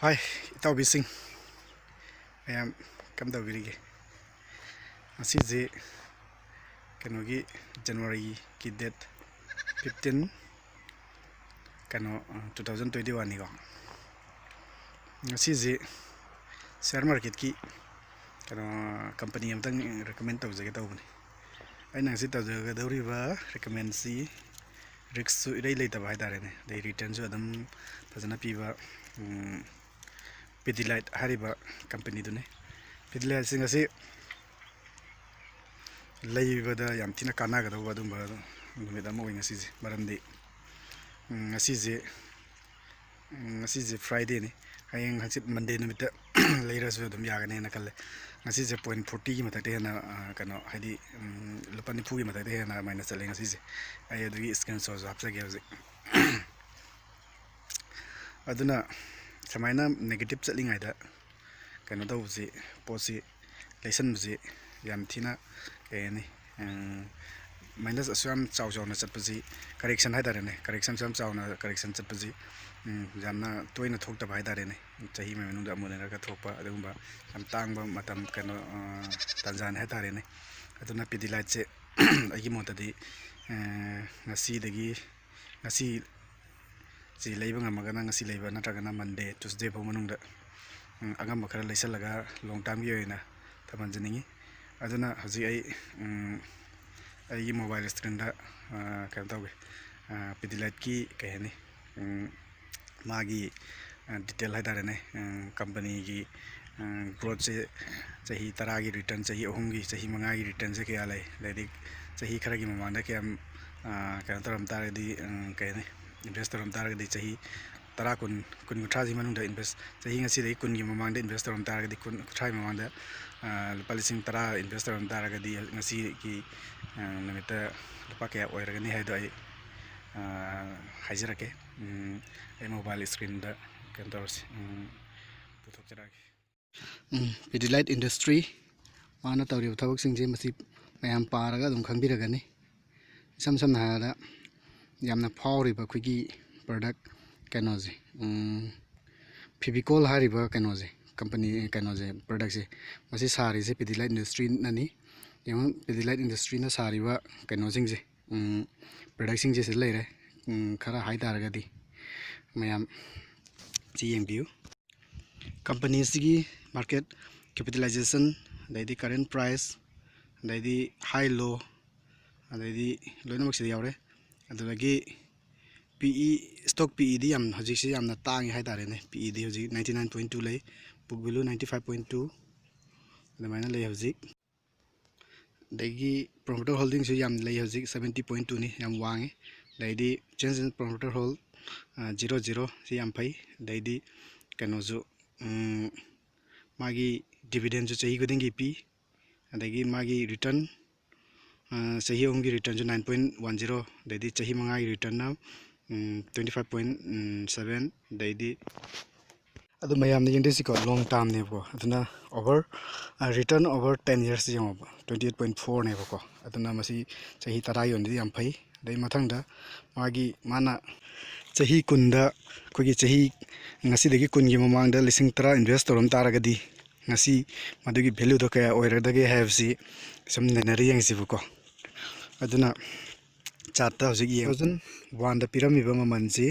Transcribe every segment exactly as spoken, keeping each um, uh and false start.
ꯍꯥꯏ, ꯏꯇꯥꯎꯕꯤꯁꯤꯡ ꯃꯌꯥꯝ, ꯀꯝꯗꯧꯕꯤꯔꯤꯒꯦ? ꯉꯁꯤꯁꯦ ꯀꯩꯅꯣꯒꯤ, ꯖꯅꯋꯥꯔꯤꯒꯤ date fifteen, ꯀꯩꯅꯣ, two thousand twenty one ꯅꯤꯀꯣ꯫ ꯉꯁꯤꯁꯦ share marketꯀꯤ ꯀꯩꯅꯣ, company ꯑꯃꯇꯪ recommend ꯇꯧꯖꯒꯦ ꯇꯧꯕꯅꯤ꯫ ꯑꯩꯅ ꯉꯁꯤ ꯇꯧꯖꯒꯗꯧꯔꯤꯕ recommendꯁꯤ riskꯁꯨ ꯏꯔꯩ ꯂꯩꯇꯕ ꯍꯥꯏꯇꯥꯔꯦꯅꯦ, ꯑꯗꯩ returnꯁꯨ ꯑꯗꯨꯝ ꯐꯖꯅ ꯄꯤꯕ, ꯎꯝ, Pidilite ꯍꯥꯏꯔꯤꯕ companyꯗꯨꯅꯤ꯫ Pidiliteꯁꯤꯡ ꯑꯁꯤ ꯂꯩꯕꯗ ꯌꯥꯝ ꯊꯤꯅ ꯀꯥꯟꯅꯒꯗꯧꯕ ꯑꯗꯨꯝꯕ ꯅꯨꯃꯤꯠ ꯑꯃ ꯑꯣꯏ ꯉꯁꯤꯁꯦ, ꯃꯔꯝꯗꯤ, ꯎꯝ, ꯉꯁꯤꯁꯦ, ꯎꯝ, ꯉꯁꯤꯁꯦ Fridayꯅꯤ꯫ ꯍꯌꯦꯡ ꯍꯪꯆꯤꯠ Monday ꯅꯨꯃꯤꯠꯇ ꯂꯩꯔꯁꯨ ꯑꯗꯨꯝ ꯌꯥꯒꯅꯦꯅ ꯈꯜꯂꯦ꯫ ꯉꯁꯤꯁꯦ point fortyꯒꯤ ꯃꯊꯛꯇ ꯍꯦꯟꯅ, ꯑ, ꯀꯩꯅꯣ, ꯍꯥꯏꯗꯤ, ꯎꯝ, ꯂꯨꯄꯥ ꯅꯤꯐꯨꯒꯤ ꯃꯊꯛꯇ ꯍꯦꯟꯅ ꯑꯗꯨꯃꯥꯏꯅ ꯆꯠꯂꯦ ꯉꯁꯤꯁꯦ꯫ ꯑꯩ ꯑꯗꯨꯒꯤ screenshotꯁꯨ ꯍꯥꯞꯆꯒꯦ ꯍꯧꯖꯤꯛ꯫ ꯑꯗꯨꯅ ꯁꯨꯃꯥꯏꯅ negative ꯆꯠꯂꯤꯉꯩꯗ ꯀꯩꯅꯣ ꯇꯧꯕꯁꯤ, ꯄꯣꯠꯁꯤ ꯂꯩꯁꯟꯕꯁꯤ ꯌꯥꯝ ꯊꯤꯅ, ꯀꯩ ꯍꯥꯏꯅꯤ, ꯎꯝ, minus ꯑꯁꯨꯛ ꯌꯥꯝ ꯆꯥꯎ ꯆꯥꯎꯅ ꯆꯠꯄꯁꯤ, correction ꯍꯥꯏꯇꯥꯔꯦꯅꯦ, correction ꯑꯁꯨꯛ ꯌꯥꯝ ꯆꯥꯎꯅ correction ꯆꯠꯄꯁꯤ, ꯎꯝ, ꯌꯥꯝꯅ ꯇꯣꯏꯅ ꯊꯣꯛꯇꯕ ꯍꯥꯏꯇꯥꯔꯦꯅꯦ꯫ ꯆꯍꯤ ꯑꯃꯒꯤ ꯃꯅꯨꯡꯗ ꯑꯃꯨꯛ ꯑꯅꯤꯔꯛꯀ ꯊꯣꯛꯄ ꯑꯗꯨꯒꯨꯝꯕ ꯌꯥꯝ ꯇꯥꯡꯕ ꯃꯇꯝ, ꯀꯩꯅꯣ, ꯑ, ꯇꯥꯟꯖꯥꯅꯤ ꯍꯥꯏꯇꯥꯔꯦꯅꯦ꯫ ꯑꯗꯨꯅ Pidiliteꯁꯦ ꯑꯩꯒꯤ ꯃꯣꯠꯇꯗꯤ, ꯑ, ꯉꯁꯤꯗꯒꯤ, ꯉꯁꯤ ꯁꯤ ꯂꯩꯕ ꯉꯝꯃꯒꯅ ꯉꯁꯤ ꯂꯩꯕ, ꯅꯠꯇ꯭ꯔꯒꯅ Monday, Tuesday ꯐꯥꯎ ꯃꯅꯨꯡꯗ, ꯎꯝ, ꯑꯉꯝꯕ ꯈꯔ ꯂꯩꯁꯜꯂꯒ long termꯒꯤ ꯑꯣꯏꯅ ꯊꯝꯍꯟꯖꯅꯤꯡꯉꯤ꯫ ꯑꯗꯨꯅ ꯍꯧꯖꯤꯛ ꯑꯩ, ꯎꯝ, ꯑꯩꯒꯤ mobile screenꯗ, ꯑ, ꯀꯩꯅꯣ ꯇꯧꯒꯦ, ꯑ, Pidiliteꯀꯤ, ꯀꯩ ꯍꯥꯏꯅꯤ, ꯎꯝ, ꯃꯥꯒꯤ, ꯑ, detail ꯍꯥꯏꯇꯥꯔꯦꯅꯦ, ꯎꯝ, companyꯒꯤ, ꯎꯝ, growthꯁꯦ ꯆꯍꯤ ꯇꯔꯥꯒꯤ return, ꯆꯍꯤ ꯑꯍꯨꯝꯒꯤ, ꯆꯍꯤ ꯃꯉꯥꯒꯤ returnꯁꯦ ꯀꯌꯥ ꯂꯩ, ꯑꯗꯩꯗꯤ ꯆꯍꯤ ꯈꯔꯒꯤ ꯃꯃꯥꯡꯗ ꯀꯌꯥꯝ, ꯑ, ꯀꯩꯅꯣ ꯇꯧꯔꯝ ꯇꯥꯔꯒꯗꯤ, ꯎꯝ, ꯀꯩ ꯍꯥꯏꯅꯤ, invest ꯇꯧꯔꯝ ꯇꯥꯔꯒꯗꯤ ꯆꯍꯤ ꯇꯔꯥ, ꯀꯨꯟ, ꯀꯨꯟ, ꯀꯨꯟꯊ꯭ꯔꯥꯁꯤ ꯃꯅꯨꯡꯗ invest, ꯆꯍꯤ ꯉꯁꯤꯗꯒꯤ ꯀꯨꯟꯒꯤ ꯃꯃꯥꯡꯗ invest ꯇꯧꯔꯝ ꯇꯥꯔꯒꯗꯤ, ꯀꯨꯟ, ꯀꯨꯟꯊ꯭ꯔꯥꯒꯤ ꯃꯃꯥꯡꯗ, ꯑ, ꯂꯨꯄꯥ ꯂꯤꯁꯤꯡ ꯇꯔꯥ invest ꯇꯧꯔꯝ ꯇꯥꯔꯒꯗꯤ ꯉꯁꯤꯒꯤ, ꯑ, ꯅꯨꯃꯤꯠꯇ ꯂꯨꯄꯥ ꯀꯌꯥ ꯑꯣꯏꯔꯒꯅꯤ ꯍꯥꯏꯗꯣ ꯑꯩ, ꯑ, ꯍꯥꯏꯖꯔꯛꯀꯦ꯫ ꯎꯝ, ꯑꯩ mobile screenꯗ ꯀꯩꯅꯣ ꯇꯧꯔꯁꯤ, ꯎꯝ, ꯄꯨꯊꯣꯛꯆꯔꯛꯑꯒꯦ꯫ ꯎꯝ, Pidilite Industry ꯃꯥꯅ ꯇꯧꯔꯤꯕ ꯊꯕꯛꯁꯤꯡꯁꯦ ꯃꯁꯤ ꯃꯌꯥꯝ ꯄꯥꯔꯒ ꯑꯗꯨꯝ ꯈꯪꯕꯤꯔꯒꯅꯤ꯫ ꯏꯁꯝ ꯁꯝꯅ ꯍꯥꯏꯔꯕꯗ ꯌꯥꯝꯅ ꯐꯥꯎꯔꯤꯕ ꯑꯩꯈꯣꯏꯒꯤ product ꯀꯩꯅꯣꯁꯦ, ꯎꯝ, ꯐꯤꯕꯤꯀꯣꯜ ꯍꯥꯏꯔꯤꯕ ꯀꯩꯅꯣꯁꯦ, ꯀꯝꯄꯅꯤ ꯀꯩꯅꯣꯁꯦ, ꯄ꯭ꯔꯗꯛꯁꯦ, ꯃꯁꯤ ꯁꯥꯔꯤꯁꯦ ꯄꯤꯗꯤꯂꯥꯏꯠ ꯏꯟꯗꯁꯇ꯭ꯔꯤꯅꯅꯤ꯫ ꯌꯦꯡꯉꯨ, ꯄꯤꯗꯤꯂꯥꯏꯠ ꯏꯟꯗꯁꯇ꯭ꯔꯤꯅ ꯁꯥꯔꯤꯕ ꯀꯩꯅꯣꯁꯤꯡꯁꯦ, ꯄ꯭ꯔꯗꯛꯁꯤꯡꯁꯦ ꯁꯤꯗ ꯂꯩꯔꯦ꯫ ꯈꯔ ꯍꯥꯏ ꯇꯥꯔꯒꯗꯤ ꯃꯌꯥꯝ ꯁꯤ ꯌꯦꯡꯕꯤꯌꯨ꯫ ꯀꯝꯄꯅꯤꯁꯤꯒꯤ market capitalization, ꯑꯗꯩꯗꯤ current price, ꯑꯗꯩꯗꯤ high low, ꯑꯗꯩꯗꯤ ꯂꯣꯏꯅꯃꯛ ꯁꯤꯗ ꯌꯥꯎꯔꯦ꯫ ꯑꯗꯨꯗꯒꯤ ꯄꯤ ꯏ, stock ꯄꯤ ꯏꯗꯤ ꯌꯥꯝ, ꯍꯧꯖꯤꯛꯁꯤ ꯌꯥꯝꯅ ꯇꯥꯡꯉꯤ ꯍꯥꯏꯇꯥꯔꯦꯅꯦ꯫ ꯄꯤ ꯏꯗꯤ ꯍꯧꯖꯤꯛ ninety nine point two ꯂꯩ, book value ninety five point two ꯑꯗꯨꯃꯥꯏꯅ ꯂꯩ ꯍꯧꯖꯤꯛ꯫ ꯑꯗꯒꯤ promoter holdingꯁꯨ ꯌꯥꯝ ꯂꯩ ꯍꯧꯖꯤꯛ, seventy point twoꯅꯤ, ꯌꯥꯝ ꯋꯥꯡꯉꯤ꯫ ꯑꯗꯩꯗꯤ change in promoter hold zero zero, ꯁꯤ ꯌꯥꯝ ꯐꯩ꯫ ꯑꯗꯩꯗꯤ ꯀꯩꯅꯣꯁꯨ, ꯃꯥꯒꯤ dividendꯁꯨ ꯆꯍꯤ ꯈꯨꯗꯤꯡꯒꯤ ꯄꯤ꯫ ꯑꯗꯒꯤ ꯃꯥꯒꯤ return, ꯆꯍꯤ ꯑꯍꯨꯝꯒꯤ returnꯁꯨ nine point one zero, ꯑꯗꯩꯗꯤ ꯆꯍꯤ ꯃꯉꯥꯒꯤ returnꯅ twenty five point seven, ꯑꯗꯩꯗꯤ ꯑꯗꯨ ꯃꯌꯥꯝꯅ ꯌꯦꯡꯗꯣꯏꯁꯤꯀꯣ, long termꯅꯦꯕꯀꯣ꯫ ꯑꯗꯨꯅ over, return over ten years ꯌꯦꯡꯉꯣꯕ, twenty eight point fourꯅꯦꯕꯀꯣ꯫ ꯑꯗꯨꯅ ꯃꯁꯤ ꯆꯍꯤ ꯇꯔꯥꯒꯤ ꯑꯣꯏꯅꯗꯤ ꯌꯥꯝ ꯐꯩ꯫ ꯑꯗꯩ ꯃꯊꯪꯗ ꯃꯥꯒꯤ, ꯃꯥꯅ ꯆꯍꯤ ꯀꯨꯟꯗ, ꯑꯩꯈꯣꯏꯒꯤ ꯆꯍꯤ ꯉꯁꯤꯗꯒꯤ ꯀꯨꯟꯒꯤ ꯃꯃꯥꯡꯗ ꯂꯤꯁꯤꯡ ꯇꯔꯥ invest ꯇꯧꯔꯝ ꯇꯥꯔꯒꯗꯤ, ꯉꯁꯤ ꯃꯗꯨꯒꯤ valueꯗꯣ ꯀꯌꯥ ꯑꯣꯏꯔꯒꯗꯒꯦ ꯍꯥꯏꯕꯁꯤ ꯁꯨꯝ ꯅꯩꯅꯔ ꯌꯦꯡꯁꯤꯕꯀꯣ꯫ ꯑꯗꯨꯅ chartꯇ ꯍꯧꯖꯤꯛ ꯌꯦꯡꯉꯨ꯫ Two thousand oneꯗ ꯄꯤꯔꯝꯃꯤꯕ ꯃꯃꯜꯁꯤ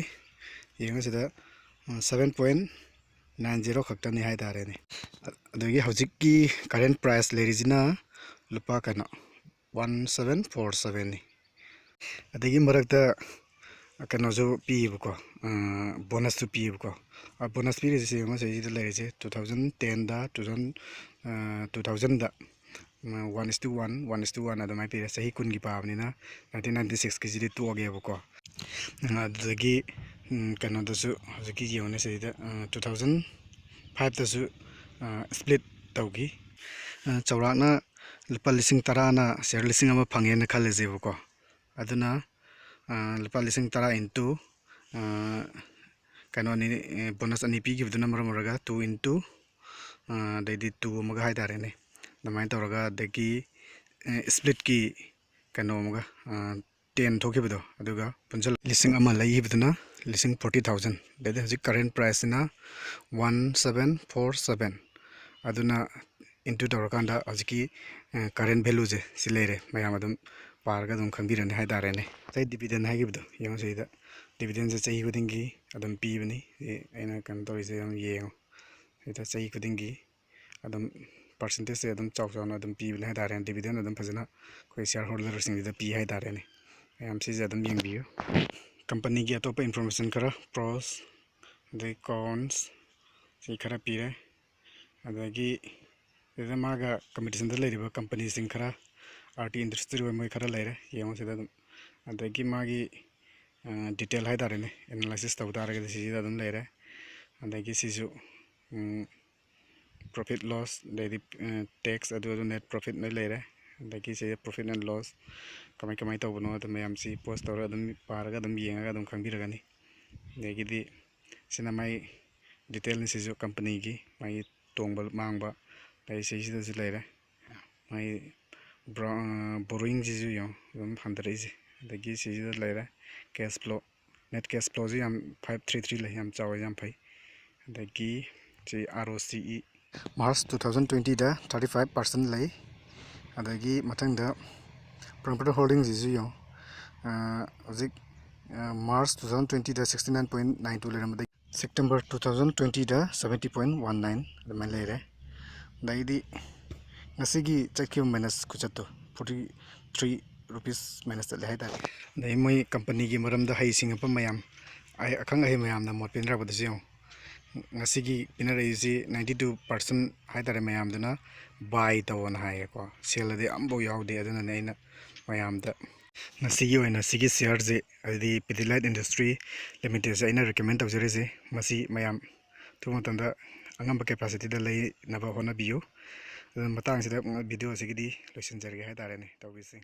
ꯌꯦꯡꯉꯨ ꯁꯤꯗ, seven point nine zero ꯈꯛꯇꯅꯤ ꯍꯥꯏꯇꯥꯔꯦꯅꯦ꯫ ꯑꯗꯒꯤ ꯍꯧꯖꯤꯛꯀꯤ current price ꯂꯩꯔꯤꯁꯤꯅ ꯂꯨꯄꯥ ꯀꯩꯅꯣ, one seven four sevenꯅꯤ꯫ ꯑꯗꯒꯤ ꯃꯔꯛꯇ ꯀꯩꯅꯣꯁꯨ ꯄꯤꯌꯦꯕꯀꯣ, bonusꯁꯨ ꯄꯤꯌꯦꯕꯀꯣ꯫ Bonus ꯄꯤꯔꯤꯁꯦ ꯌꯦꯡꯉꯣ, ꯁꯤꯗ ꯂꯩꯔꯤꯁꯦ two thousand tenꯗ, two thousand, two thousandꯗ one is to one, one is to one ꯑꯗꯨꯃꯥꯏꯅ ꯄꯤꯔꯦ꯫ ꯆꯍꯤ ꯀꯨꯟꯒꯤ ꯄꯥꯕꯅꯤꯅ nineteen ninety sixꯀꯤꯁꯤꯗꯤ ꯇꯣꯛꯑꯒꯦꯕꯀꯣ꯫ ꯑꯗꯨꯗꯒꯤ ꯀꯩꯅꯣꯗꯁꯨ ꯍꯧꯖꯤꯛꯀꯤ ꯌꯦꯡꯉꯨꯅꯦ, ꯁꯤꯗ two thousand fiveꯇꯁꯨ split ꯇꯧꯈꯤ꯫ ꯆꯥꯎꯔꯥꯛꯅ ꯂꯨꯄꯥ ꯂꯤꯁꯤꯡ ꯇꯔꯥꯅ share ꯂꯤꯁꯤꯡ ꯑꯃ ꯐꯪꯉꯦꯅ ꯈꯜꯂꯁꯦꯕꯀꯣ꯫ ꯑꯗꯨꯅ ꯂꯨꯄꯥ ꯂꯤꯁꯤꯡ ꯇꯔꯥ into ꯀꯩꯅꯣ ꯑꯅꯤ, bonus ꯑꯅꯤ ꯄꯤꯈꯤꯕꯗꯨꯅ ꯃꯔꯝ ꯑꯣꯏꯔꯒ two into, ꯑꯗꯩꯗꯤ two ꯑꯃꯒ ꯍꯥꯏꯇꯥꯔꯦꯅꯦ꯫ ꯑꯗꯨꯃꯥꯏꯅ ꯇꯧꯔꯒ, ꯑꯗꯒꯤ splitꯀꯤ ꯀꯩꯅꯣ ꯑꯃꯒ, ten ꯊꯣꯛꯈꯤꯕꯗꯣ, ꯑꯗꯨꯒ ꯄꯨꯟꯁꯤꯜꯂ ꯂꯤꯁꯤꯡ ꯑꯃ ꯂꯩꯈꯤꯕꯗꯨꯅ ꯂꯤꯁꯤꯡ forty thousand, ꯑꯗꯩꯗꯤ ꯍꯧꯖꯤꯛ current priceꯁꯤꯅ one seven four seven꯫ ꯑꯗꯨꯅ into ꯇꯧꯔꯀꯥꯟꯗ ꯍꯧꯖꯤꯛꯀꯤ current valueꯁꯦ ꯁꯤ ꯂꯩꯔꯦ꯫ ꯃꯌꯥꯝ ꯑꯗꯨꯝ ꯄꯥꯔꯒ ꯑꯗꯨꯝ ꯈꯪꯕꯤꯔꯅꯤ ꯍꯥꯏꯇꯥꯔꯦꯅꯦ꯫ ꯉꯁꯥꯏ dividend ꯍꯥꯏꯈꯤꯕꯗꯣ ꯌꯦꯡꯉꯣ, ꯁꯤꯗ dividendꯁꯦ ꯆꯍꯤ ꯈꯨꯗꯤꯡꯒꯤ ꯑꯗꯨꯝ ꯄꯤꯕꯅꯤ꯫ ꯁꯤ ꯑꯩꯅ ꯀꯩꯅꯣ ꯇꯧꯔꯤꯁꯦ ꯑꯗꯨꯝ ꯌꯦꯡꯉꯣ, ꯁꯤꯗ ꯆꯍꯤ ꯈꯨꯗꯤꯡꯒꯤ ꯑꯗꯨꯝ percentageꯁꯦ ꯑꯗꯨꯝ ꯆꯥꯎ ꯆꯥꯎꯅ ꯑꯗꯨꯝ ꯄꯤꯕꯅꯦ ꯍꯥꯏꯇꯥꯔꯦꯅꯦ꯫ Dividend ꯑꯗꯨꯝ ꯐꯖꯅ ꯑꯩꯈꯣꯏ shareholderꯁꯤꯡꯁꯤꯗ ꯄꯤ ꯍꯥꯏꯇꯥꯔꯦꯅꯦ꯫ ꯃꯌꯥꯝ ꯁꯤꯁꯦ ꯑꯗꯨꯝ ꯌꯦꯡꯕꯤꯌꯨ꯫ Companyꯒꯤ ꯑꯇꯣꯞꯄ information ꯈꯔ, pros ꯑꯗꯩ cons ꯁꯤ ꯈꯔ ꯄꯤꯔꯦ꯫ ꯑꯗꯒꯤ ꯁꯤꯗ ꯃꯥꯒ competitionꯗ ꯂꯩꯔꯤꯕ companyꯁꯤꯡ ꯈꯔ, IT industry ꯑꯣꯏ ꯃꯣꯏ ꯈꯔ ꯂꯩꯔꯦ, ꯌꯦꯡꯉꯣ ꯁꯤꯗ ꯑꯗꯨꯝ꯫ ꯑꯗꯒꯤ ꯃꯥꯒꯤ detail ꯍꯥꯏꯇꯥꯔꯦꯅꯦ, analysis ꯇꯧ ꯇꯥꯔꯒꯗꯤ ꯁꯤꯁꯤꯗ ꯑꯗꯨꯝ ꯂꯩꯔꯦ꯫ ꯑꯗꯒꯤ ꯁꯤꯁꯨ profit loss, ꯑꯗꯩꯗꯤ tax, ꯑꯗꯨ ꯑꯗꯨ net profit ꯂꯣꯏ ꯂꯩꯔꯦ꯫ ꯑꯗꯒꯤ ꯁꯤꯗ profit and loss ꯀꯃꯥꯏ ꯀꯃꯥꯏ ꯇꯧꯕꯅꯣ ꯑꯗꯨ ꯃꯌꯥꯝꯁꯤ pause ꯇꯧꯔꯒ ꯑꯗꯨꯝ ꯄꯥꯔꯒ ꯑꯗꯨꯝ ꯌꯦꯡꯉꯒ ꯑꯗꯨꯝ ꯈꯪꯕꯤꯔꯒꯅꯤ꯫ ꯑꯗꯒꯤꯗꯤ ꯁꯤꯅ ꯃꯥꯏ detailꯅꯤ꯫ ꯁꯤꯁꯨ companyꯒꯤ ꯃꯥꯒꯤ ꯇꯣꯡꯕ ꯃꯥꯡꯕ, ꯑꯗꯩ ꯁꯤꯁꯤꯗꯁꯨ ꯂꯩꯔꯦ꯫ ꯃꯥꯒꯤ borrowingꯁꯤꯁꯨ ꯌꯦꯡꯉꯣ ꯑꯗꯨꯝ ꯍꯟꯊꯔꯛꯏꯁꯦ꯫ ꯑꯗꯒꯤ ꯁꯤꯁꯤꯗ ꯂꯩꯔꯦ cash flow, net cash flowꯁꯤ ꯌꯥꯝ five three three ꯂꯩ, ꯌꯥꯝ ꯆꯥꯎꯋꯦ, ꯌꯥꯝ ꯐꯩ꯫ ꯑꯗꯒꯤ ꯁꯤ ROCE March two thousand twentyꯗ thirty five percent ꯂꯩ꯫ ꯑꯗꯒꯤ ꯃꯊꯪꯗ promoter holdingꯁꯤꯁꯨ ꯌꯦꯡꯉꯣ, ꯍꯧꯖꯤꯛ March two thousand twentyꯗ sixty nine point nine two ꯂꯩꯔꯝꯕꯗꯒꯤ September two thousand twentyꯗ seventy point one nine ꯑꯗꯨꯃꯥꯏꯅ ꯂꯩꯔꯦ꯫ ꯑꯗꯩꯗꯤ ꯉꯁꯤꯒꯤ ꯆꯠꯈꯤꯕ minus ꯈꯨꯆꯠꯇꯣ forty three rupees minus ꯆꯠꯂꯦ ꯍꯥꯏꯇꯥꯔꯦ꯫ ꯑꯗꯩ ꯃꯣꯏ companyꯒꯤ ꯃꯔꯝꯗ ꯍꯩ ꯁꯤꯡꯉꯛꯄ ꯃꯌꯥꯝ, ꯑꯈꯪ ꯑꯍꯩ ꯃꯌꯥꯝꯅ ꯃꯣꯠ ꯄꯤꯅꯔꯛꯄꯗꯁꯨ ꯌꯦꯡꯉꯣ꯫ ꯉꯁꯤꯒꯤ ꯄꯤꯅꯔꯛꯏꯁꯤ ninety two percent ꯍꯥꯏꯇꯥꯔꯦ꯫ ꯃꯌꯥꯝꯗꯨꯅ buy ꯇꯧꯑꯣꯅ ꯍꯥꯏꯌꯦꯀꯣ꯫ Sellꯗꯤ ꯑꯝꯐꯥꯎ ꯌꯥꯎꯗꯦ꯫ ꯑꯗꯨꯅꯅꯦ ꯑꯩꯅ ꯃꯌꯥꯝꯗ ꯉꯁꯤꯒꯤ ꯑꯣꯏꯅ ꯁꯤꯒꯤ shareꯁꯦ, ꯍꯥꯏꯗꯤ Pidilite Industry Limitedꯁꯦ ꯑꯩꯅ recommend ꯇꯧꯖꯔꯤꯁꯦ꯫ ꯃꯁꯤ ꯃꯌꯥꯝ ꯑꯊꯨꯕ ꯃꯇꯝꯗ ꯑꯉꯝꯕ capacityꯗ ꯂꯩꯅꯕ ꯍꯣꯠꯅꯕꯤꯌꯨ꯫ ꯑꯗꯨꯅ ꯃꯇꯥꯡꯁꯤꯗ video ꯑꯁꯤꯒꯤꯗꯤ ꯂꯣꯏꯁꯤꯟꯖꯔꯒꯦ ꯍꯥꯏꯇꯥꯔꯦꯅꯦ, ꯇꯧꯕꯤꯁꯤꯡ꯫